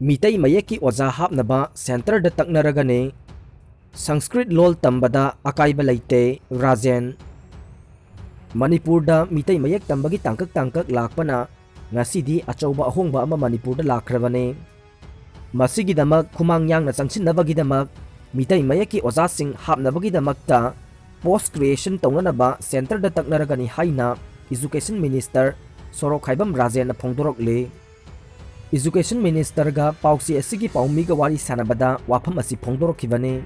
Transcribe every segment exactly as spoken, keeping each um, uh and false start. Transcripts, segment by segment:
ꯃꯤꯇꯩ ꯃꯌꯦꯛꯀꯤ ꯑꯣꯖꯥ ꯍꯥꯞꯅꯕ ꯁꯦꯟꯇꯔꯗ ꯇꯛꯅꯔꯒꯅꯤ꯫ ꯁꯪꯁꯀ꯭ꯔꯤꯠ ꯂꯣꯜ ꯇꯝꯕꯗ ꯑꯀꯥꯏꯕ ꯂꯩꯇꯦ, ꯔꯥꯖꯦꯟ꯫ ꯃꯅꯤꯄꯨꯔꯗ ꯃꯤꯇꯩ ꯃꯌꯦꯛ ꯇꯝꯕꯒꯤ ꯇꯥꯡꯀꯛ ꯇꯥꯡꯀꯛ ꯂꯥꯛꯄꯅ ꯉꯁꯤꯗꯤ ꯑꯆꯧꯕ ꯑꯍꯣꯡꯕ ꯑꯃ ꯃꯅꯤꯄꯨꯔꯗ ꯂꯥꯛꯈ꯭ꯔꯕꯅꯤ꯫ ꯃꯁꯤꯒꯤꯗꯃꯛ ꯈꯨꯃꯥꯡ ꯌꯥꯡꯅ ꯆꯪꯁꯤꯟꯅꯕꯒꯤꯗꯃꯛ ꯃꯤꯇꯩ ꯃꯌꯦꯛꯀꯤ ꯑꯣꯖꯥꯁꯤꯡ ꯍꯥꯞꯅꯕꯒꯤꯗꯃꯛꯇ ꯄꯣꯁ ꯀ꯭ꯔꯤꯌꯦꯁꯟ ꯇꯧꯅꯅꯕ ꯁꯦꯟꯇꯔꯗ ꯇꯛꯅꯔꯒꯅꯤ ꯍꯥꯏꯅ ꯏꯖꯨꯀꯦꯁꯟ ꯃꯤꯅꯤꯁꯇꯔ ꯁꯣꯔꯣꯛꯈꯥꯏꯕꯝ ꯔꯥꯖꯦꯟꯅ ꯐꯣꯡꯗꯣꯔꯛꯂꯤ꯫ ꯏꯖꯨꯀꯦꯁꯟ ꯃꯤꯅꯤꯁꯇꯔꯒ ꯄꯥꯎꯆꯦ ꯑꯁꯤꯒꯤ ꯄꯥꯎꯃꯤꯒ ꯋꯥꯔꯤ ꯁꯥꯟꯅꯕꯗ ꯋꯥꯐꯝ ꯑꯁꯤ ꯐꯣꯡꯗꯣꯔꯛꯈꯤꯕꯅꯤ꯫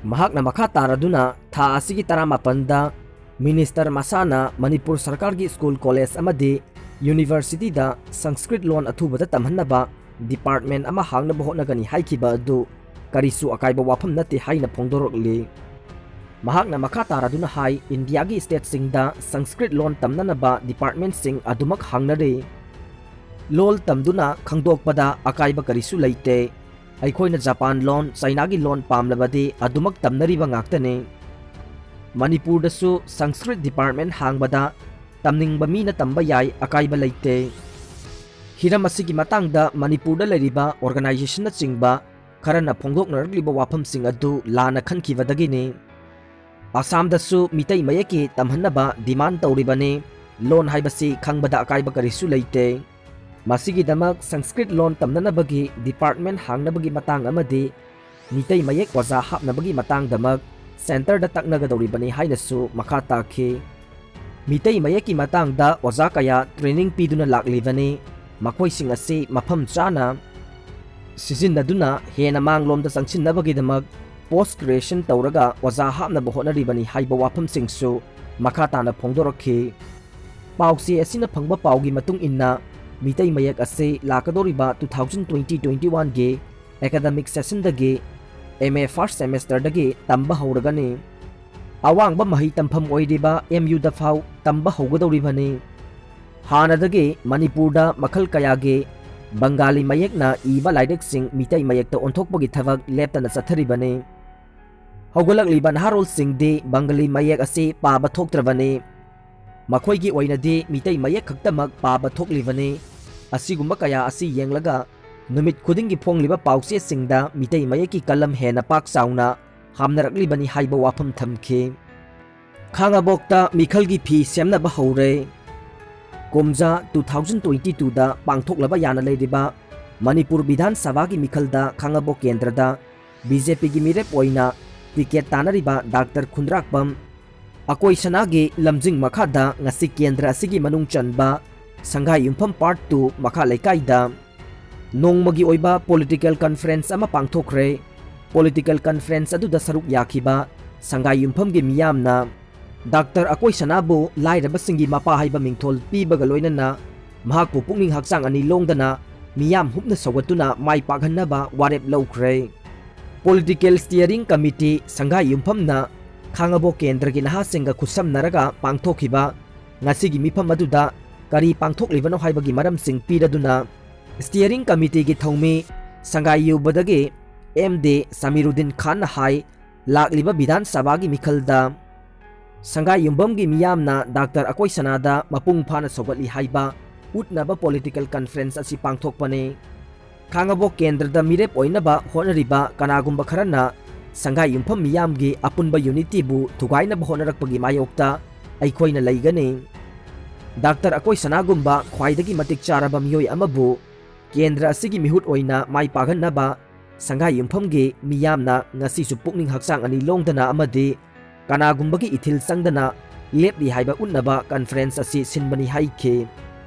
ꯃꯍꯥꯛꯅ ꯃꯈꯥ ꯇꯥꯔꯗꯨꯅ ꯊꯥ ꯑꯁꯤꯒꯤ ꯇꯔꯥꯃꯥꯄꯟꯗ ꯃꯤꯅꯤꯁꯇꯔ ꯃꯁꯥꯅ ꯃꯅꯤꯄꯨꯔ ꯁꯔꯀꯥꯔꯒꯤ ꯁ꯭ꯀꯨꯜ, ꯀꯣꯂꯦꯖ ꯑꯃꯗꯤ ꯌꯨꯅꯤꯚꯔꯁꯤꯇꯤꯗ ꯁꯪꯁꯀ꯭ꯔꯤꯠ ꯂꯣꯟ ꯑꯊꯨꯕꯗ ꯇꯝꯍꯟꯅꯕ ꯗꯤꯄꯥꯔꯠꯃꯦꯟ ꯑꯃ ꯍꯥꯡꯅꯕ ꯍꯣꯠꯅꯒꯅꯤ ꯍꯥꯏꯈꯤꯕ ꯑꯗꯨ ꯀꯔꯤꯁꯨ ꯑꯀꯥꯏꯕ ꯋꯥꯐꯝ ꯅꯠꯇꯦ ꯍꯥꯏꯅ ꯐꯣꯡꯗꯣꯔꯛꯂꯤ꯫ ꯃꯍꯥꯛꯅ ꯃꯈꯥ ꯇꯥꯔꯗꯨꯅ ꯍꯥꯏ, ꯏꯟꯗꯤꯌꯥꯒꯤ ꯁ꯭ꯇꯦꯠꯁꯤꯡꯗ ꯁꯪꯁꯀ꯭ꯔꯤꯠ ꯂꯣꯟ ꯇꯝꯅꯅꯕ ꯗꯤꯄꯥꯔꯠꯃꯦꯟꯁꯤꯡ ꯑꯗꯨꯃꯛ ꯍꯥꯡꯅꯔꯤ꯫ ꯂꯣꯜ ꯇꯝꯗꯨꯅ ꯈꯪꯗꯣꯛꯄꯗ ꯑꯀꯥꯏꯕ ꯀꯔꯤꯁꯨ ꯂꯩꯇꯦ꯫ ꯑꯩꯈꯣꯏꯅ ꯖꯄꯥꯟ ꯂꯣꯟ, ꯆꯥꯏꯅꯥꯒꯤ ꯂꯣꯟ ꯄꯥꯝꯂꯕꯗꯤ ꯑꯗꯨꯃꯛ ꯇꯝꯅꯔꯤꯕ ꯉꯥꯛꯇꯅꯤ꯫ ꯃꯅꯤꯄꯨꯔꯗꯁꯨ ꯁꯪꯁꯀ꯭ꯔꯤꯠ ꯗꯤꯄꯥꯔꯠꯃꯦꯟ ꯍꯥꯡꯕꯗ ꯇꯝꯅꯤꯡꯕ ꯃꯤꯅ ꯇꯝꯕ ꯌꯥꯏ, ꯑꯀꯥꯏꯕ ꯂꯩꯇꯦ꯫ ꯍꯤꯔꯝ ꯑꯁꯤꯒꯤ ꯃꯇꯥꯡꯗ ꯃꯅꯤꯄꯨꯔꯗ ꯂꯩꯔꯤꯕ ꯑꯣꯔꯒꯅꯥꯏꯖꯦꯁꯟꯅꯆꯤꯡꯕ ꯈꯔꯅ ꯐꯣꯡꯗꯣꯛꯅꯔꯛꯂꯤꯕ ꯋꯥꯐꯝꯁꯤꯡ ꯑꯗꯨ ꯂꯥꯟꯅ ꯈꯟꯈꯤꯕꯗꯒꯤꯅꯤ꯫ ꯑꯁꯥꯝꯗꯁꯨ ꯃꯤꯇꯩ ꯃꯌꯦꯛꯀꯤ ꯇꯝꯍꯟꯅꯕ ꯗꯤꯃꯥꯟ ꯇꯧꯔꯤꯕꯅꯤ꯫ ꯂꯣꯟ ꯍꯥꯏꯕꯁꯤ ꯈꯪꯕꯗ ꯑꯀꯥꯏꯕ ꯀꯔꯤꯁꯨ ꯂꯩꯇꯦ꯫ ꯃꯁꯤꯒꯤꯗꯃꯛ ꯁꯪꯁꯀ꯭ꯔꯤꯠ ꯂꯣꯟ ꯇꯝꯅꯅꯕꯒꯤ ꯗꯤꯄꯥꯔꯠꯃꯦꯟ ꯍꯥꯡꯅꯕꯒꯤ ꯃꯇꯥꯡ ꯑꯃꯗꯤ ꯃꯤꯇꯩ ꯃꯌꯦꯛ ꯑꯣꯖꯥ ꯍꯥꯞꯅꯕꯒꯤ ꯃꯇꯥꯡꯗꯃꯛ ꯁꯦꯟꯇꯔꯗ ꯇꯛꯅꯒꯗꯧꯔꯤꯕꯅꯤ ꯍꯥꯏꯅꯁꯨ ꯃꯈꯥ ꯇꯥꯈꯤ꯫ ꯃꯤꯇꯩ ꯃꯌꯦꯛꯀꯤ ꯃꯇꯥꯡꯗ ꯑꯣꯖꯥ ꯀꯌꯥ ꯇ꯭ꯔꯦꯅꯤꯡ ꯄꯤꯗꯨꯅ ꯂꯥꯛꯂꯤꯕꯅꯤ꯫ ꯃꯈꯣꯏꯁꯤꯡ ꯑꯁꯤ ꯃꯐꯝ ꯆꯥꯅ ꯁꯤꯖꯤꯟꯅꯗꯨꯅ ꯍꯦꯟꯅ ꯃꯥꯡꯂꯣꯝꯗ ꯆꯪꯁꯤꯟꯅꯕꯒꯤꯗꯃꯛ ꯄꯣꯁ ꯀ꯭ꯔꯤꯌꯦꯁꯟ ꯇꯧꯔꯒ ꯑꯣꯖꯥ ꯍꯥꯞꯅꯕ ꯍꯣꯠꯅꯔꯤꯕꯅꯤ ꯍꯥꯏꯕ ꯋꯥꯐꯝꯁꯤꯡꯁꯨ ꯃꯈꯥ ꯇꯥꯅ ꯐꯣꯡꯗꯣꯔꯛꯈꯤ꯫ ꯄꯥꯎꯆꯦ ꯑꯁꯤꯅ ꯐꯪꯕ ꯄꯥꯎꯒꯤ ꯃꯇꯨꯡ ꯏꯟꯅ, ꯃꯤꯇꯩ ꯃꯌꯦꯛ ꯑꯁꯤ ꯂꯥꯛꯀꯗꯧꯔꯤꯕ two thousand twenty twenty-one ꯒꯤ ꯑꯦꯀꯥꯗꯃꯤꯛ ꯁꯦꯁꯟꯗꯒꯤ ꯑꯦꯝ ꯑꯦ ꯐꯥꯔꯁ ꯁꯦꯃꯦꯁꯇꯔꯗꯒꯤ ꯇꯝꯕ ꯍꯧꯔꯒꯅꯤ꯫ ꯑꯋꯥꯡꯕ ꯃꯍꯩ ꯇꯝꯐꯝ ꯑꯣꯏꯔꯤꯕ ꯑꯦꯝ ꯌꯨꯗ ꯐꯥꯎ ꯇꯝꯕ ꯍꯧꯒꯗꯧꯔꯤꯕꯅꯤ꯫ ꯍꯥꯟꯅꯗꯒꯤ ꯃꯅꯤꯄꯨꯔꯗ ꯃꯈꯜ ꯀꯌꯥꯒꯤ ꯕꯪꯒꯥꯂꯤ ꯃꯌꯦꯛꯅ ꯏꯕ ꯂꯥꯏꯔꯤꯛꯁꯤꯡ ꯃꯤꯇꯩ ꯃꯌꯦꯛꯇ ꯑꯣꯟꯊꯣꯛꯄꯒꯤ ꯊꯕꯛ ꯂꯦꯞꯇꯅ ꯆꯠꯊꯔꯤꯕꯅꯤ꯫ ꯍꯧꯒꯠꯂꯛꯂꯤꯕ ꯅꯍꯥꯔꯣꯜꯁꯤꯡꯗꯤ ꯕꯪꯒꯥꯂꯤ ꯃꯌꯦꯛ ꯑꯁꯤ ꯄꯥꯕ ꯊꯣꯛꯇ꯭ꯔꯕꯅꯤ꯫ ꯃꯈꯣꯏꯒꯤ ꯑꯣꯏꯅꯗꯤ ꯃꯤꯇꯩ ꯃꯌꯦꯛ ꯈꯛꯇꯃꯛ ꯄꯥꯕ ꯊꯣꯛꯂꯤꯕꯅꯤ꯫ ꯑꯁꯤꯒꯨꯝꯕ ꯀꯌꯥ ꯑꯁꯤ ꯌꯦꯡꯂꯒ ꯅꯨꯃꯤꯠ ꯈꯨꯗꯤꯡꯒꯤ ꯐꯣꯡꯂꯤꯕ ꯄꯥꯎꯆꯦꯁꯤꯡꯗ ꯃꯤꯇꯩ ꯃꯌꯦꯛꯀꯤ ꯀꯂꯝ ꯍꯦꯟꯅ ꯄꯥꯛ ꯆꯥꯎꯅ ꯍꯥꯝꯅꯔꯛꯂꯤꯕꯅꯤ ꯍꯥꯏꯕ ꯋꯥꯐꯝ ꯊꯝꯈꯤ꯫ ꯈꯥꯉꯕꯣꯛꯇ ꯃꯤꯈꯜꯒꯤ ꯐꯤ ꯁꯦꯝꯅꯕ ꯍꯧꯔꯦ꯫ ꯀꯨꯝꯖꯥ two thousand twenty twoꯗ ꯄꯥꯡꯊꯣꯛꯂꯕ ꯌꯥꯅ ꯂꯩꯔꯤꯕ ꯃꯅꯤꯄꯨꯔ ꯕꯤꯙꯥꯟ ꯁꯚꯥꯒꯤ ꯃꯤꯈꯜꯗ ꯈꯥꯉꯕꯣꯛ ꯀꯦꯟꯗ꯭ꯔꯗ ꯕꯤ ꯖꯦ ꯄꯤꯒꯤ ꯃꯤꯔꯦꯞ ꯑꯣꯏꯅ ꯇꯤꯀꯦꯠ ꯇꯥꯟꯅꯔꯤꯕ ꯗꯥꯛꯇꯔ ꯈꯨꯟꯗ꯭ꯔꯥꯛꯄꯝ ꯑꯀꯣꯏ ꯁꯅꯥꯒꯤ ꯂꯝꯖꯤꯡ ꯃꯈꯥꯗ ꯉꯁꯤ ꯀꯦꯟꯗ꯭ꯔ ꯑꯁꯤꯒꯤ ꯃꯅꯨꯡ ꯆꯟꯕ ꯁꯪꯒꯥꯏ ꯌꯨꯝꯐꯝ Part two ꯃꯈꯥ ꯂꯩꯀꯥꯏꯗ ꯅꯣꯡꯃꯒꯤ ꯑꯣꯏꯕ political conference ꯑꯃ ꯄꯥꯡꯊꯣꯛꯈ꯭ꯔꯦ꯫ Political conference ꯑꯗꯨꯗ ꯁꯔꯨꯛ ꯌꯥꯈꯤꯕ ꯁꯪꯒꯥꯏ ꯌꯨꯝꯐꯝꯒꯤ ꯃꯤꯌꯥꯝꯅ ꯗꯥꯛꯇꯔ ꯑꯀꯣꯏ ꯁꯅꯥꯕꯨ ꯂꯥꯏꯔꯕꯁꯤꯡꯒꯤ ꯃꯄꯥ ꯍꯥꯏꯕ ꯃꯤꯡꯊꯣꯜ ꯄꯤꯕꯒ ꯂꯣꯏꯅꯅ ꯃꯍꯥꯛꯄꯨ ꯄꯨꯛꯅꯤꯡ ꯍꯛꯆꯥꯡ ꯑꯅꯤ ꯂꯣꯡꯗꯅ ꯃꯤꯌꯥꯝ ꯍꯨꯞꯅ ꯁꯧꯒꯠꯇꯨꯅ ꯃꯥꯏ ꯄꯥꯛꯍꯟꯅꯕ ꯋꯥꯔꯦꯞ ꯂꯧꯈ꯭ꯔꯦ꯫ Political Steering Committee ꯁꯪꯒꯥꯏ ꯌꯨꯝꯐꯝꯅ ꯈꯥꯉꯕꯣꯛ ꯀꯦꯟꯗ꯭ꯔꯒꯤ ꯅꯍꯥꯁꯤꯡꯒ ꯈꯨꯠꯁꯝꯅꯔꯒ ꯄꯥꯡꯊꯣꯛꯈꯤꯕ ꯉꯁꯤꯒꯤ ꯃꯤꯐꯝ ꯑꯗꯨꯗ ꯀꯔꯤ ꯄꯥꯡꯊꯣꯛꯂꯤꯕꯅꯣ ꯍꯥꯏꯕꯒꯤ ꯃꯔꯝꯁꯤꯡ ꯄꯤꯔꯗꯨꯅ Steering Committeeꯒꯤ ꯊꯧꯃꯤ ꯁꯪꯒꯥꯏ ꯌꯨꯕꯗꯒꯤ ꯑꯦꯝ ꯗꯤ ꯁꯃꯤꯔꯨꯗꯤꯟ ꯈꯥꯟꯅ ꯍꯥꯏ, ꯂꯥꯛꯂꯤꯕ ꯕꯤꯙꯥꯟ ꯁꯚꯥꯒꯤ ꯃꯤꯈꯜꯗ ꯁꯪꯒꯥꯏ ꯌꯨꯝꯐꯝꯒꯤ ꯃꯤꯌꯥꯝꯅ ꯗꯥꯛꯇꯔ ꯑꯀꯣꯏ ꯁꯅꯥꯗ ꯃꯄꯨꯡ ꯐꯥꯅ ꯁꯧꯒꯠꯂꯤ ꯍꯥꯏꯕ ꯎꯠꯅꯕ political conference ꯑꯁꯤ ꯄꯥꯡꯊꯣꯛꯄꯅꯤ꯫ ꯈꯥꯉꯕꯣꯛ ꯀꯦꯟꯗ꯭ꯔꯗ ꯃꯤꯔꯦꯞ ꯑꯣꯏꯅꯕ ꯍꯣꯠꯅꯔꯤꯕ ꯀꯅꯥꯒꯨꯝꯕ ꯈꯔꯅ ꯁꯪꯒꯥꯏ ꯌꯨꯝꯐꯝ ꯃꯤꯌꯥꯝꯒꯤ ꯑꯄꯨꯟꯕ unityꯕꯨ ꯊꯨꯒꯥꯏꯅꯕ ꯍꯣꯠꯅꯔꯛꯄꯒꯤ ꯃꯥꯌꯣꯛꯇ ꯑꯩꯈꯣꯏꯅ ꯂꯩꯒꯅꯤ꯫ ꯗꯥꯛꯇꯔ ꯑꯀꯣꯏ ꯁꯅꯥꯒꯨꯝꯕ ꯈ꯭ꯋꯥꯏꯗꯒꯤ ꯃꯇꯤꯛ ꯆꯥꯔꯕ ꯃꯤꯑꯣꯏ ꯑꯃꯕꯨ ꯀꯦꯟꯗ꯭ꯔ ꯑꯁꯤꯒꯤ ꯃꯤꯍꯨꯠ ꯑꯣꯏꯅ ꯃꯥꯏ ꯄꯥꯛꯍꯟꯅꯕ ꯁꯪꯒꯥꯏ ꯌꯨꯝꯐꯝꯒꯤ ꯃꯤꯌꯥꯝꯅ ꯉꯁꯤꯁꯨ ꯄꯨꯛꯅꯤꯡ ꯍꯛꯆꯥꯡ ꯑꯅꯤ ꯂꯣꯡꯗꯅ ꯑꯃꯗꯤ ꯀꯅꯥꯒꯨꯝꯕꯒꯤ ꯏꯊꯤꯜ ꯆꯪꯗꯅ ꯂꯦꯞꯂꯤ ꯍꯥꯏꯕ ꯎꯠꯅꯕ conference ꯑꯁꯤ ꯁꯤꯟꯕꯅꯤ ꯍꯥꯏꯈꯤ꯫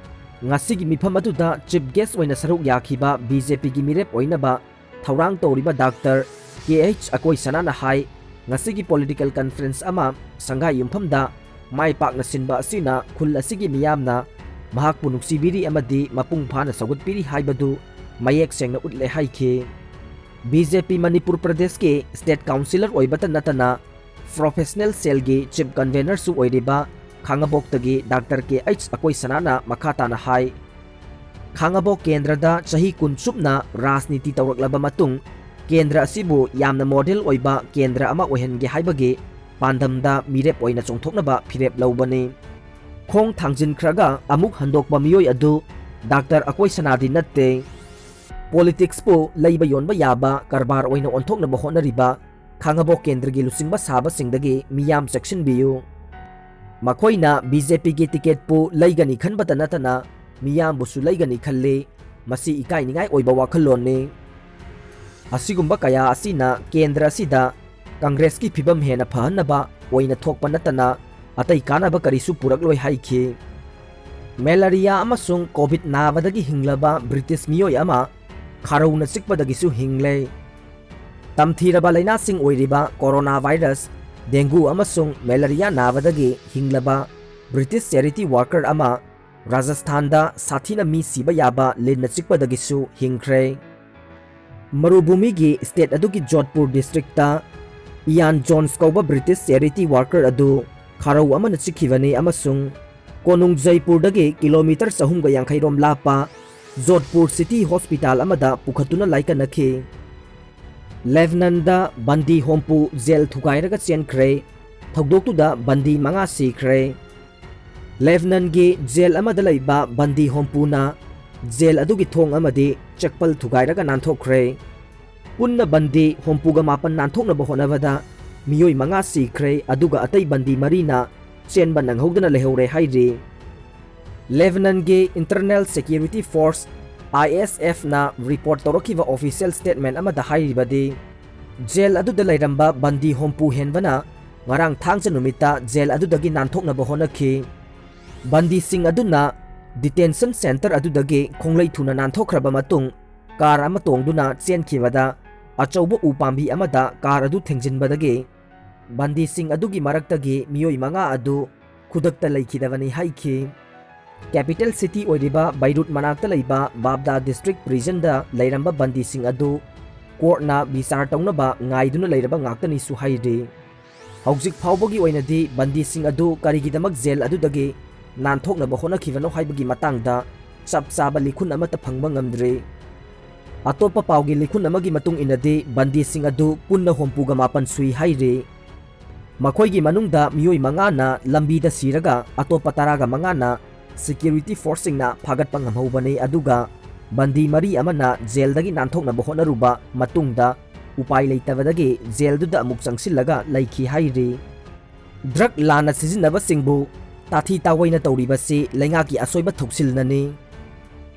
ꯉꯁꯤꯒꯤ ꯃꯤꯐꯝ ꯑꯗꯨꯗ chief guest ꯑꯣꯏꯅ ꯁꯔꯨꯛ ꯌꯥꯈꯤꯕ ꯕꯤ ꯖꯦ ꯄꯤꯒꯤ ꯃꯤꯔꯦꯞ ꯑꯣꯏꯅꯕ ꯊꯧꯔꯥꯡ ꯇꯧꯔꯤꯕ ꯗꯥꯛꯇꯔ ꯀꯦ ꯑꯩꯆ ꯑꯀꯣꯏ ꯁꯅꯥꯅ ꯍꯥꯏ, ꯉꯁꯤꯒꯤ political conference ꯑꯃ ꯁꯪꯒꯥꯏ ꯌꯨꯝꯐꯝꯗ ꯃꯥꯏ ꯄꯥꯛꯅ ꯁꯤꯟꯕ ꯑꯁꯤꯅ ꯈꯨꯜ ꯑꯁꯤꯒꯤ ꯃꯤꯌꯥꯝꯅ ꯃꯍꯥꯛꯄꯨ ꯅꯨꯡꯁꯤꯕꯤꯔꯤ ꯑꯃꯗꯤ ꯃꯄꯨꯡ ꯐꯥꯅ ꯁꯧꯒꯠꯄꯤꯔꯤ ꯍꯥꯏꯕꯗꯨ ꯃꯌꯦꯛ ꯁꯦꯡꯅ ꯎꯠꯂꯦ ꯍꯥꯏꯈꯤ꯫ ꯕꯤ ꯖꯦ ꯄꯤ ꯃꯅꯤꯄꯨꯔ ꯄ꯭ꯔꯗꯦꯁꯀꯤ state councillor ꯑꯣꯏꯕꯇ ꯅꯠꯇꯅ professional cellꯒꯤ chief convenerꯁꯨ ꯑꯣꯏꯔꯤꯕ ꯈꯥꯉꯕꯣꯛꯇꯒꯤ ꯗꯥꯛꯇꯔ ꯀꯦ ꯑꯩꯆ ꯑꯀꯣꯏ ꯁꯅꯥꯅ ꯃꯈꯥ ꯇꯥꯅ ꯍꯥꯏ, ꯈꯥꯉꯕꯣꯛ ꯀꯦꯟꯗ꯭ꯔꯗ ꯆꯍꯤ ꯀꯨꯟ ꯆꯨꯞꯅ ꯔꯥꯖꯅꯤꯇꯤ ꯇꯧꯔꯛꯂꯕ ꯃꯇꯨꯡ ꯀꯦꯟꯗ꯭ꯔ ꯑꯁꯤꯕꯨ ꯌꯥꯝꯅ model ꯑꯣꯏꯕ ꯀꯦꯟꯗ꯭ꯔ ꯑꯃ ꯑꯣꯏꯍꯟꯒꯦ ꯍꯥꯏꯕꯒꯤ ꯄꯥꯟꯗꯝꯗ ꯃꯤꯔꯦꯞ ꯑꯣꯏꯅ ꯆꯣꯡꯊꯣꯛꯅꯕ ꯐꯤꯔꯦꯞ ꯂꯧꯕꯅꯤ꯫ ꯈꯣꯡ ꯊꯥꯡꯖꯤꯟꯈ꯭ꯔꯒ ꯑꯃꯨꯛ ꯍꯟꯗꯣꯛꯄ ꯃꯤꯑꯣꯏ ꯑꯗꯨ ꯗꯥꯛꯇꯔ ꯑꯀꯣꯏ ꯁꯅꯥꯗꯤ ꯅꯠꯇꯦ꯫ ꯄꯣꯂꯤꯇꯤꯛꯁꯄꯨ ꯂꯩꯕ ꯌꯣꯟꯕ ꯌꯥꯕ ꯀꯔꯕꯥꯔ ꯑꯣꯏꯅ ꯑꯣꯟꯊꯣꯛꯅꯕ ꯍꯣꯠꯅꯔꯤꯕ ꯈꯥꯡꯉꯕꯣꯛ ꯀꯦꯟꯗ꯭ꯔꯒꯤ ꯂꯨꯆꯤꯡꯕ ꯁꯥꯕꯁꯤꯡꯗꯒꯤ ꯃꯤꯌꯥꯝ ꯆꯦꯛꯁꯤꯟꯕꯤꯌꯨ꯫ ꯃꯈꯣꯏꯅ ꯕꯤ.ꯖꯦ.ꯄꯤꯒꯤ ꯇꯤꯀꯦꯠꯄꯨ ꯂꯩꯒꯅꯤ ꯈꯟꯕꯇ ꯅꯠꯇꯅ ꯃꯤꯌꯥꯝꯕꯨꯁꯨ ꯂꯩꯒꯅꯤ ꯈꯜꯂꯤ꯫ ꯃꯁꯤ ꯏꯀꯥꯏꯅꯤꯡꯉꯥꯏ ꯑꯣꯏꯕ ꯋꯥꯈꯜꯂꯣꯟꯅꯤ꯫ ꯑꯁꯤꯒꯨꯝꯕ ꯀꯌꯥ ꯑꯁꯤꯅ ꯀꯦꯟꯗ꯭ꯔ ꯑꯁꯤꯗ ꯀꯪꯒ꯭ꯔꯦꯁꯀꯤ ꯐꯤꯕꯝ ꯍꯦꯟꯅ ꯐꯍꯟꯅꯕ ꯑꯣꯏꯅ ꯊꯣꯛꯄ ꯅꯠꯇꯅ ꯑꯇꯩ ꯀꯥꯟꯅꯕ ꯀꯔꯤꯁꯨ ꯄꯨꯔꯛꯂꯣꯏ ꯍꯥꯏꯈꯤ꯫ ꯃꯦꯂꯔꯤꯌꯥ ꯑꯃꯁꯨꯡ ꯀꯣꯚꯤꯗ ꯅꯥꯕꯗꯒꯤ ꯍꯤꯡꯂꯕ ꯕ꯭ꯔꯤꯇꯤꯁ ꯃꯤꯑꯣꯏ ꯑꯃ ꯈꯥꯔꯧꯅ ꯆꯤꯛꯄꯗꯒꯤꯁꯨ ꯍꯤꯡꯂꯦ꯫ ꯇꯝꯊꯤꯔꯕ ꯂꯥꯏꯅꯥꯁꯤꯡ ꯑꯣꯏꯔꯤꯕ ꯀꯣꯔꯣꯅꯥ ꯚꯥꯏꯔꯁ, ꯗꯦꯡꯒꯨ ꯑꯃꯁꯨꯡ ꯃꯦꯂꯔꯤꯌꯥ ꯅꯥꯕꯗꯒꯤ ꯍꯤꯡꯂꯕ ꯕ꯭ꯔꯤꯇꯤꯁ ꯆꯦꯔꯤꯇꯤ ꯋꯥꯔꯀꯔ ꯑꯃ ꯔꯥꯖꯁꯊꯥꯟꯗ ꯁꯥꯊꯤꯅ ꯃꯤ ꯁꯤꯕ ꯌꯥꯕ ꯂꯤꯟꯅ ꯆꯤꯛꯄꯗꯒꯤꯁꯨ ꯍꯤꯡꯈ꯭ꯔꯦ꯫ ꯃꯔꯨꯚꯨꯃꯤꯒꯤ ꯁ꯭ꯇꯦꯠ ꯑꯗꯨꯒꯤ ꯖꯣꯙꯄꯨꯔ ꯗꯤꯁꯇ꯭ꯔꯤꯛꯇ ꯏꯌꯥꯟ ꯖꯣꯟꯁ ꯀꯧꯕ ꯕ꯭ꯔꯤꯇꯤꯁ ꯆꯦꯔꯤꯇꯤ ꯋꯥꯔꯀꯔ ꯑꯗꯨ ꯈꯥꯔꯧ ꯑꯃꯅ ꯆꯤꯛꯈꯤꯕꯅꯤ ꯑꯃꯁꯨꯡ ꯀꯣꯅꯨꯡ ꯖꯩꯄꯨꯔꯗꯒꯤ ꯀꯤꯂꯣꯃꯤꯇꯔ ꯆꯍꯨꯝꯒ ꯌꯥꯡꯈꯩ ꯔꯣꯝ ꯂꯥꯞꯄ ꯖꯣꯙꯄꯨꯔ ꯁꯤꯇꯤ ꯍꯣꯁꯄꯤꯇꯥꯜ ꯑꯃꯗ ꯄꯨꯈꯠꯇꯨꯅ ꯂꯥꯏꯀꯠꯅꯈꯤ꯫ ꯂꯦꯕꯅꯟꯗ ꯕꯟꯗꯤ ꯍꯣꯝꯄꯨ ꯖꯦꯜ ꯊꯨꯒꯥꯏꯔꯒ ꯆꯦꯟꯈ꯭ꯔꯦ꯫ ꯊꯧꯗꯣꯛꯇꯨꯗ ꯕꯟꯗꯤ ꯃꯉꯥ ꯁꯤꯈ꯭ꯔꯦ꯫ ꯂꯦꯕꯅꯟꯒꯤ ꯖꯦꯜ ꯑꯃꯗ ꯂꯩꯕ ꯕꯟꯗꯤ ꯍꯣꯝꯄꯨꯅ ꯖꯦꯜ ꯑꯗꯨꯒꯤ ꯊꯣꯡ ꯑꯃꯗꯤ ꯆꯦꯛꯄꯜ ꯊꯨꯒꯥꯏꯔꯒ ꯅꯥꯟꯊꯣꯛꯈ꯭ꯔꯦ꯫ ꯄꯨꯟꯅ ꯕꯟꯗꯤ ꯍꯣꯝꯄꯨꯒ ꯃꯥꯄꯟ ꯅꯥꯟꯊꯣꯛꯅꯕ ꯍꯣꯠꯅꯕꯗ ꯃꯤꯑꯣꯏ ꯃꯉꯥ ꯁꯤꯈ꯭ꯔꯦ, ꯑꯗꯨꯒ ꯑꯇꯩ ꯕꯟꯗꯤ ꯃꯔꯤꯅ ꯆꯦꯟꯕ ꯅꯪꯍꯧꯗꯅ ꯂꯩꯍꯧꯔꯦ ꯍꯥꯏꯔꯤ꯫ ꯂꯦꯕꯅꯟꯒꯤ ꯏꯟꯇꯔꯅꯦꯜ ꯁꯦꯀ꯭ꯌꯨꯔꯤꯇꯤ ꯐꯣꯔꯁ, ISFꯅ ꯔꯤꯄꯣꯔꯠ ꯇꯧꯔꯛꯈꯤꯕ ꯑꯣꯐꯤꯁꯤꯌꯦꯜ ꯁ꯭ꯇꯦꯠꯃꯦꯟ ꯑꯃꯗ ꯍꯥꯏꯔꯤꯕꯗꯤ, ꯖꯦꯜ ꯑꯗꯨꯗ ꯂꯩꯔꯝꯕ ꯕꯟꯗꯤ ꯍꯣꯝꯄꯨ ꯍꯦꯟꯕꯅ ꯉꯔꯥꯡ ꯊꯥꯡꯖ ꯅꯨꯃꯤꯠꯇ ꯖꯦꯜ ꯑꯗꯨꯗꯒꯤ ꯅꯥꯟꯊꯣꯛꯅꯕ ꯍꯣꯠꯅꯈꯤ꯫ ꯕꯟꯗꯤꯁꯤꯡ ꯑꯗꯨꯅ ꯗꯤꯇꯦꯟꯁꯟ ꯁꯦꯟꯇꯔ ꯑꯗꯨꯗꯒꯤ ꯈꯣꯡꯂꯩ ꯊꯨꯅ ꯅꯥꯟꯊꯣꯛꯈ꯭ꯔꯕ ꯃꯇꯨꯡ, ꯀꯥꯔ ꯑꯃ ꯇꯣꯡꯗꯨꯅ ꯆꯦꯟꯈꯤꯕꯗ ꯑꯆꯧꯕ ꯎ ꯄꯥꯝꯕꯤ ꯑꯃꯗ ꯀꯥꯔ ꯑꯗꯨ ꯊꯦꯡꯖꯤꯟꯕꯗꯒꯤ ꯕꯟꯗꯤꯁꯤꯡ ꯑꯗꯨꯒꯤ ꯃꯔꯛꯇꯒꯤ ꯃꯤꯑꯣꯏ ꯃꯉꯥ ꯑꯗꯨ ꯈꯨꯗꯛꯇ ꯂꯩꯈꯤꯗꯕꯅꯤ ꯍꯥꯏꯈꯤ꯫ ꯀꯦꯄꯤꯇꯦꯜ ꯁꯤꯇꯤ ꯑꯣꯏꯔꯤꯕ ꯕꯩꯔꯨꯠ ꯃꯅꯥꯛꯇ ꯂꯩꯕ ꯕꯥꯞꯗꯥ ꯗꯤꯁꯇ꯭ꯔꯤꯛ ꯄ꯭ꯔꯤꯖꯟꯗ ꯂꯩꯔꯝꯕ ꯕꯟꯗꯤꯁꯤꯡ ꯑꯗꯨ ꯀꯣꯔꯠꯅ ꯕꯤꯆꯥꯔ ꯇꯧꯅꯕ ꯉꯥꯏꯗꯨꯅ ꯂꯩꯔꯕ ꯉꯥꯛꯇꯅꯤꯁꯨ ꯍꯥꯏꯔꯤ꯫ ꯍꯧꯖꯤꯛ ꯐꯥꯎꯕꯒꯤ ꯑꯣꯏꯅꯗꯤ ꯕꯟꯗꯤꯁꯤꯡ ꯑꯗꯨ ꯀꯔꯤꯒꯤꯗꯃꯛ ꯖꯦꯜ ꯑꯗꯨꯗꯒꯤ ꯅꯥꯟꯊꯣꯛꯅꯕ ꯍꯣꯠꯅꯈꯤꯕꯅꯣ ꯍꯥꯏꯕꯒꯤ ꯃꯇꯥꯡꯗ ꯆꯞ ꯆꯥꯕ ꯂꯤꯈꯨꯟ ꯑꯃꯠꯇ ꯐꯪꯕ ꯉꯝꯗ꯭ꯔꯤ꯫ ꯑꯇꯣꯞꯄ ꯄꯥꯎꯒꯤ ꯂꯤꯈꯨꯟ ꯑꯃꯒꯤ ꯃꯇꯨꯡ ꯏꯟꯅꯗꯤ ꯕꯟꯗꯤꯁꯤꯡ ꯑꯗꯨ ꯄꯨꯟꯅ ꯍꯨꯝꯐꯨꯒ ꯃꯥꯄꯟ ꯁꯨꯏ ꯍꯥꯏꯔꯤ꯫ ꯃꯈꯣꯏꯒꯤ ꯃꯅꯨꯡꯗ ꯃꯤꯑꯣꯏ ꯃꯉꯥꯅ ꯂꯝꯕꯤꯗ ꯁꯤꯔꯒ ꯑꯇꯣꯞꯄ ꯇꯔꯥꯒ ꯃꯉꯥꯅ ꯁꯦꯀ꯭ꯌꯨꯔꯤꯇꯤ ꯐꯣꯔꯁꯁꯤꯡꯅ ꯐꯥꯒꯠꯄ ꯉꯝꯍꯧꯕꯅꯤ, ꯑꯗꯨꯒ ꯕꯟꯗꯤ ꯃꯔꯤ ꯑꯃꯅ ꯖꯦꯜꯗꯒꯤ ꯅꯥꯟꯊꯣꯛꯅꯕ ꯍꯣꯠꯅꯔꯨꯕ ꯃꯇꯨꯡꯗ ꯎꯄꯥꯏ ꯂꯩꯇꯕꯗꯒꯤ ꯖꯦꯜꯗꯨꯗ ꯑꯃꯨꯛ ꯆꯪꯁꯤꯜꯂꯒ ꯂꯩꯈꯤ ꯍꯥꯏꯔꯤ꯫ ꯗ꯭ꯔꯒ ꯂꯥꯟꯅ ꯁꯤꯖꯤꯟꯅꯕꯁꯤꯡꯕꯨ ꯇꯥꯊꯤ ꯇꯥꯑꯣꯏꯅ ꯇꯧꯔꯤꯕꯁꯤ ꯂꯩꯉꯥꯛꯀꯤ ꯑꯁꯣꯏꯕ ꯊꯧꯁꯤꯜꯅꯅꯤ꯫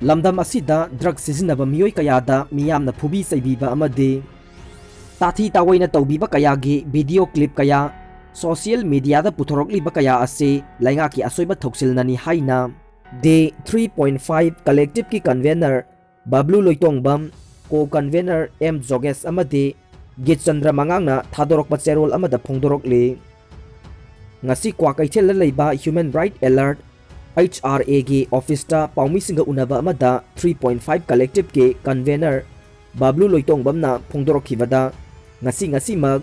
ꯂꯝꯗꯝ ꯑꯁꯤꯗ ꯗ꯭ꯔꯒ ꯁꯤꯖꯤꯟꯅꯕ ꯃꯤꯑꯣꯏ ꯀꯌꯥꯗ ꯃꯤꯌꯥꯝꯅ ꯐꯨꯕꯤ ꯆꯩꯕꯤꯕ ꯑꯃꯗꯤ ꯇꯥꯊꯤ ꯇꯥꯑꯣꯏꯅ ꯇꯧꯕꯤꯕ ꯀꯌꯥꯒꯤ ꯚꯤꯗꯤꯑꯣ ꯀ꯭ꯂꯤꯞ ꯀꯌꯥ ꯁꯣꯁꯤꯌꯦꯜ ꯃꯤꯗꯤꯌꯥꯗ ꯄꯨꯊꯣꯔꯛꯂꯤꯕ ꯀꯌꯥ ꯑꯁꯤ ꯂꯩꯉꯥꯛꯀꯤ ꯑꯁꯣꯏꯕ ꯊꯧꯁꯤꯜꯅꯅꯤ ꯍꯥꯏꯅ ꯗꯦ ꯊ꯭ꯔꯤ ꯄꯣꯏꯟꯠ ꯐꯥꯏꯚ ꯀꯂꯦꯛꯇꯤꯚꯀꯤ ꯀꯟꯚꯦꯅꯔ ꯕꯕ꯭ꯂꯨ ꯂꯣꯏꯇꯣꯡꯕꯝ, ꯀꯣ ꯀꯟꯚꯦꯅꯔ ꯑꯦꯝ ꯖꯣꯒꯦꯁ ꯑꯃꯗꯤ ꯒꯤꯠꯆꯟꯗ꯭ꯔ ꯃꯉꯥꯡꯅ ꯊꯥꯗꯣꯔꯛꯄ ꯆꯦꯔꯣꯜ ꯑꯃꯗ ꯐꯣꯡꯗꯣꯔꯛꯂꯤ꯫ ꯉꯁꯤ ꯀ꯭ꯋꯥꯀꯩꯊꯦꯜꯗ ꯂꯩꯕ human right alert, H R ꯑꯦꯒꯤ ꯑꯣꯐꯤꯁꯇ ꯄꯥꯎꯃꯤꯁꯤꯡꯒ ꯎꯅꯕ ꯑꯃꯗ ꯊ꯭ꯔꯤ ꯄꯣꯏꯟꯠ ꯐꯥꯏꯚ ꯀꯂꯦꯛꯇꯤꯚꯀꯤ ꯀꯟꯚꯦꯅꯔ ꯕꯕ꯭ꯂꯨ ꯂꯣꯏꯇꯣꯡꯕꯝꯅ ꯐꯣꯡꯗꯣꯔꯛꯈꯤꯕꯗ, ꯉꯁꯤ ꯉꯁꯤꯃꯛ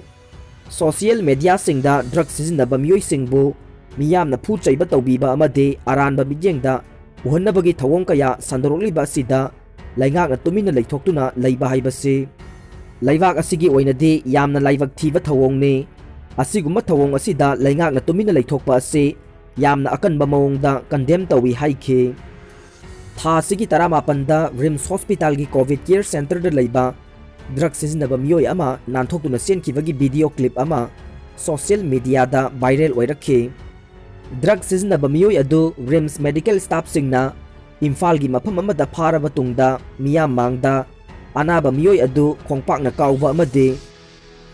ꯁꯣꯁꯤꯌꯦꯜ ꯃꯦꯗꯤꯌꯥꯁꯤꯡꯗ ꯗ꯭ꯔꯒ ꯁꯤꯖꯤꯟꯅꯕ ꯃꯤꯑꯣꯏꯁꯤꯡꯕꯨ ꯃꯤꯌꯥꯝꯅ ꯐꯨ ꯆꯩꯕ ꯇꯧꯕꯤꯕ ꯑꯃꯗꯤ ꯑꯔꯥꯟꯕ ꯃꯤꯠꯌꯦꯡꯗ ꯎꯍꯟꯅꯕꯒꯤ ꯊꯧꯑꯣꯡ ꯀꯌꯥ ꯁꯟꯗꯣꯔꯛꯂꯤꯕ ꯑꯁꯤꯗ ꯂꯩꯉꯥꯛꯅ ꯇꯨꯃꯤꯟꯅ ꯂꯩꯊꯣꯛꯇꯨꯅ ꯂꯩꯕ ꯍꯥꯏꯕꯁꯤ ꯂꯩꯕꯥꯛ ꯑꯁꯤꯒꯤ ꯑꯣꯏꯅꯗꯤ ꯌꯥꯝꯅ ꯂꯥꯏꯕꯛ ꯊꯤꯕ ꯊꯧꯑꯣꯡꯅꯤ꯫ ꯑꯁꯤꯒꯨꯝꯕ ꯊꯧꯑꯣꯡ ꯑꯁꯤꯗ ꯂꯩꯉꯥꯛꯅ ꯇꯨꯃꯤꯟꯅ ꯂꯩꯊꯣꯛꯄ ꯑꯁꯤ ꯌꯥꯝꯅ ꯑꯀꯟꯕ ꯃꯑꯣꯡꯗ ꯀꯟꯗꯦꯝ ꯇꯧꯏ ꯍꯥꯏꯈꯤ꯫ ꯊꯥ ꯑꯁꯤꯒꯤ ꯇꯔꯥꯃꯥꯄꯟꯗ ꯔꯤꯝꯁ ꯍꯣꯁꯄꯤꯇꯥꯜꯒꯤ ꯀꯣꯚꯤꯗ ꯀꯦꯌꯔ ꯁꯦꯟꯇꯔꯗ ꯂꯩꯕ ꯗ꯭ꯔꯒ ꯁꯤꯖꯤꯟꯅꯕ ꯃꯤꯑꯣꯏ ꯑꯃ ꯅꯥꯟꯊꯣꯛꯇꯨꯅ ꯆꯦꯟꯈꯤꯕꯒꯤ ꯚꯤꯗꯤꯑꯣ ꯀ꯭ꯂꯤꯞ ꯑꯃ ꯁꯣꯁꯤꯌꯦꯜ ꯃꯤꯗꯤꯌꯥꯗ ꯚꯥꯏꯔꯦꯜ ꯑꯣꯏꯔꯛꯈꯤ꯫ ꯗ꯭ꯔꯒ ꯁꯤꯖꯤꯟꯅꯕ ꯃꯤꯑꯣꯏ ꯑꯗꯨ ꯔꯤꯝꯁ ꯃꯦꯗꯤꯀꯦꯜ ꯁ꯭ꯇꯥꯐꯁꯤꯡꯅ ꯏꯝꯐꯥꯜꯒꯤ ꯃꯐꯝ ꯑꯃꯗ ꯐꯥꯔꯕ ꯇꯨꯡꯗ ꯃꯤꯌꯥꯝ ꯃꯥꯡꯗ ꯑꯅꯥꯕ ꯃꯤꯑꯣꯏ ꯑꯗꯨ ꯈꯣꯡꯄꯥꯛꯅ ꯀꯥꯎꯕ ꯑꯃꯗꯤ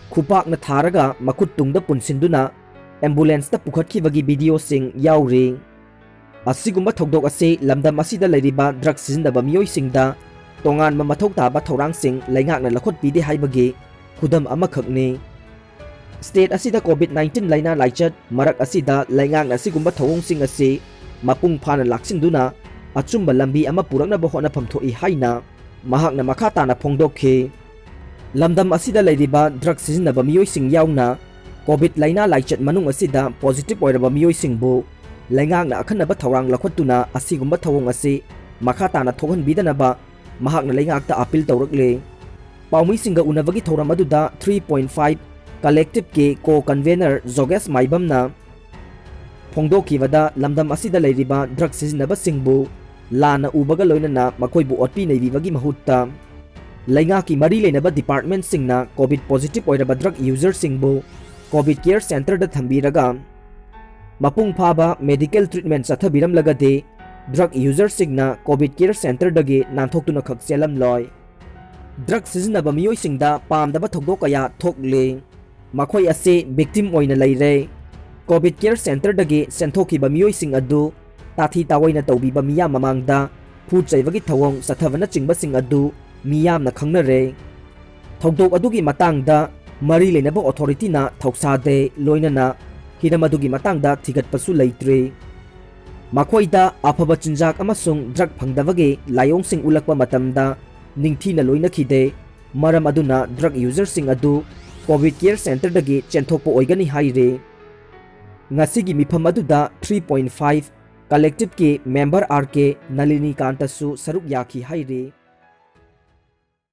ꯈꯨꯄꯥꯛꯅ ꯊꯥꯔꯒ ꯃꯈꯨꯠ ꯇꯨꯡꯗ ꯄꯨꯟꯁꯤꯟꯗꯨꯅ ꯑꯦꯝꯕꯨꯂꯦꯟꯁꯇ ꯄꯨꯈꯠꯈꯤꯕꯒꯤ ꯚꯤꯗꯤꯑꯣꯁꯤꯡ ꯌꯥꯎꯔꯤ꯫ ꯑꯁꯤꯒꯨꯝꯕ ꯊꯧꯗꯣꯛ ꯑꯁꯤ ꯂꯝꯗꯝ ꯑꯁꯤꯗ ꯂꯩꯔꯤꯕ ꯗ꯭ꯔꯒ ꯁꯤꯖꯤꯟꯅꯕ ꯃꯤꯑꯣꯏꯁꯤꯡꯗ ꯇꯣꯉꯥꯟꯕ ꯃꯊꯧ ꯇꯥꯕ ꯊꯧꯔꯥꯡꯁꯤꯡ ꯂꯩꯉꯥꯛꯅ ꯂꯧꯈꯠꯄꯤꯗꯦ ꯍꯥꯏꯕꯒꯤ ꯈꯨꯗꯝ ꯑꯃꯈꯛꯅꯤ꯫ ꯁ꯭ꯇꯦꯠ ꯑꯁꯤꯗ ꯀꯣꯚꯤꯗ ꯅꯥꯏꯟꯇꯤꯟ ꯂꯥꯏꯅꯥ ꯂꯥꯏꯆꯠ ꯃꯔꯛ ꯑꯁꯤꯗ ꯂꯩꯉꯥꯛꯅ ꯑꯁꯤꯒꯨꯝꯕ ꯊꯧꯑꯣꯡꯁꯤꯡ ꯑꯁꯤ ꯃꯄꯨꯡ ꯐꯥꯅ ꯂꯥꯛꯁꯤꯟꯗꯨꯅ ꯑꯆꯨꯝꯕ ꯂꯝꯕꯤ ꯑꯃ ꯄꯨꯔꯛꯅꯕ ꯍꯣꯠꯅꯐꯝ ꯊꯣꯛꯏ ꯍꯥꯏꯅ ꯃꯍꯥꯛꯅ ꯃꯈꯥ ꯇꯥꯅ ꯐꯣꯡꯗꯣꯛꯈꯤ꯫ ꯂꯝꯗꯝ ꯑꯁꯤꯗ ꯂꯩꯔꯤꯕ ꯗ꯭ꯔꯒ ꯁꯤꯖꯤꯟꯅꯕ ꯃꯤꯑꯣꯏꯁꯤꯡ ꯌꯥꯎꯅ ꯀꯣꯚꯤꯗ ꯂꯥꯏꯅꯥ ꯂꯥꯏꯆꯠ ꯃꯅꯨꯡ ꯑꯁꯤꯗ ꯄꯣꯖꯤꯇꯤꯚ ꯑꯣꯏꯔꯕ ꯃꯤꯑꯣꯏꯁꯤꯡꯕꯨ ꯂꯩꯉꯥꯛꯅ ꯑꯈꯟꯅꯕ ꯊꯧꯔꯥꯡ ꯂꯧꯈꯠꯇꯨꯅ ꯑꯁꯤꯒꯨꯝꯕ ꯊꯧꯑꯣꯡ ꯑꯁꯤ ꯃꯈꯥ ꯇꯥꯅ ꯊꯣꯛꯍꯟꯕꯤꯗꯅꯕ ꯃꯍꯥꯛꯅ ꯂꯩꯉꯥꯛꯇ ꯑꯥꯄꯤꯜ ꯇꯧꯔꯛꯂꯦ꯫ ꯄꯥꯎꯃꯤꯁꯤꯡꯒ ꯎꯅꯕꯒꯤ ꯊꯧꯔꯝ ꯑꯗꯨꯗ ꯊ꯭ꯔꯤ ꯄꯣꯏꯟꯠ ꯐꯥꯏꯚ ꯀꯂꯦꯛꯇꯤꯚꯀꯤ ꯀꯣ ꯀꯟꯚꯦꯅꯔ ꯖꯣꯒꯦꯁ ꯃꯥꯏꯕꯝꯅ ꯐꯣꯡꯗꯣꯛꯈꯤꯕꯗ, ꯂꯝꯗꯝ ꯑꯁꯤꯗ ꯂꯩꯔꯤꯕ ꯗ꯭ꯔꯒ ꯁꯤꯖꯤꯟꯅꯕꯁꯤꯡꯕꯨ ꯂꯥꯟꯅ ꯎꯕꯒ ꯂꯣꯏꯅꯅ ꯃꯈꯣꯏꯕꯨ ꯑꯣꯠꯄꯤ ꯅꯩꯕꯤꯕꯒꯤ ꯃꯍꯨꯠꯇ, ꯂꯩꯉꯥꯛꯀꯤ ꯃꯔꯤ ꯂꯩꯅꯕ departmentꯁꯤꯡꯅ COVID positive ꯑꯣꯏꯔꯕ drug userꯁꯤꯡꯕꯨ COVID care centreꯗ ꯊꯝꯕꯤꯔꯒ ꯃꯄꯨꯡ ꯐꯥꯕ medical treatment ꯆꯠꯊꯕꯤꯔꯝꯂꯒꯗꯤ drug userꯁꯤꯡꯅ COVID care centreꯗꯒꯤ ꯅꯥꯟꯊꯣꯛꯇꯨꯅ ꯈꯛ ꯆꯦꯜꯂꯝꯂꯣꯏ꯫ Drug ꯁꯤꯖꯤꯟꯅꯕ ꯃꯤꯑꯣꯏꯁꯤꯡꯗ ꯄꯥꯝꯗꯕ ꯊꯧꯗꯣꯛ ꯀꯌꯥ ꯊꯣꯛꯂꯤ꯫ ꯃꯈꯣꯏ ꯑꯁꯤ victim ꯑꯣꯏꯅ ꯂꯩꯔꯦ꯫ COVID care centreꯗꯒꯤ ꯆꯦꯟꯊꯣꯛꯈꯤꯕ ꯃꯤꯑꯣꯏꯁꯤꯡ ꯑꯗꯨ ꯇꯥꯊꯤ ꯇꯥꯑꯣꯏꯅ ꯇꯧꯕꯤꯕ ꯃꯤꯌꯥꯝ ꯃꯃꯥꯡꯗ ꯐꯨ ꯆꯩꯕꯒꯤ ꯊꯧꯑꯣꯡ ꯆꯠꯊꯕꯅꯆꯤꯡꯕꯁꯤꯡ ꯑꯗꯨ ꯃꯤꯌꯥꯝꯅ ꯈꯪꯅꯔꯦ꯫ ꯊꯧꯗꯣꯛ ꯑꯗꯨꯒꯤ ꯃꯇꯥꯡꯗ ꯃꯔꯤ ꯂꯩꯅꯕ authorityꯅ ꯊꯧꯁꯥꯗꯦ, ꯂꯣꯏꯅꯅ ꯍꯤꯔꯝ ꯑꯗꯨꯒꯤ ꯃꯇꯥꯡꯗ ꯊꯤꯒꯠꯄꯁꯨ ꯂꯩꯇ꯭ꯔꯤ꯫ ꯃꯈꯣꯏꯗ ꯑꯐꯕ ꯆꯤꯟꯖꯥꯛ ꯑꯃꯁꯨꯡ drug ꯐꯪꯗꯕꯒꯤ ꯂꯥꯏꯑꯣꯡꯁꯤꯡ ꯎꯠꯂꯛꯄ ꯃꯇꯝꯗ ꯅꯤꯡꯊꯤꯅ ꯂꯣꯏꯅꯈꯤꯗꯦ꯫ ꯃꯔꯝ ꯑꯗꯨꯅ drug userꯁꯤꯡ ꯑꯗꯨ COVID care centreꯗꯒꯤ ꯆꯦꯟꯊꯣꯛꯄ ꯑꯣꯏꯒꯅꯤ ꯍꯥꯏꯔꯤ꯫ ꯉꯁꯤꯒꯤ ꯃꯤꯐꯝ ꯑꯗꯨꯗ three point five collectiveꯀꯤ member R K ꯅꯂꯤꯅꯤꯀꯥꯟꯇꯁꯨ ꯁꯔꯨꯛ ꯌꯥꯈꯤ ꯍꯥꯏꯔꯤ꯫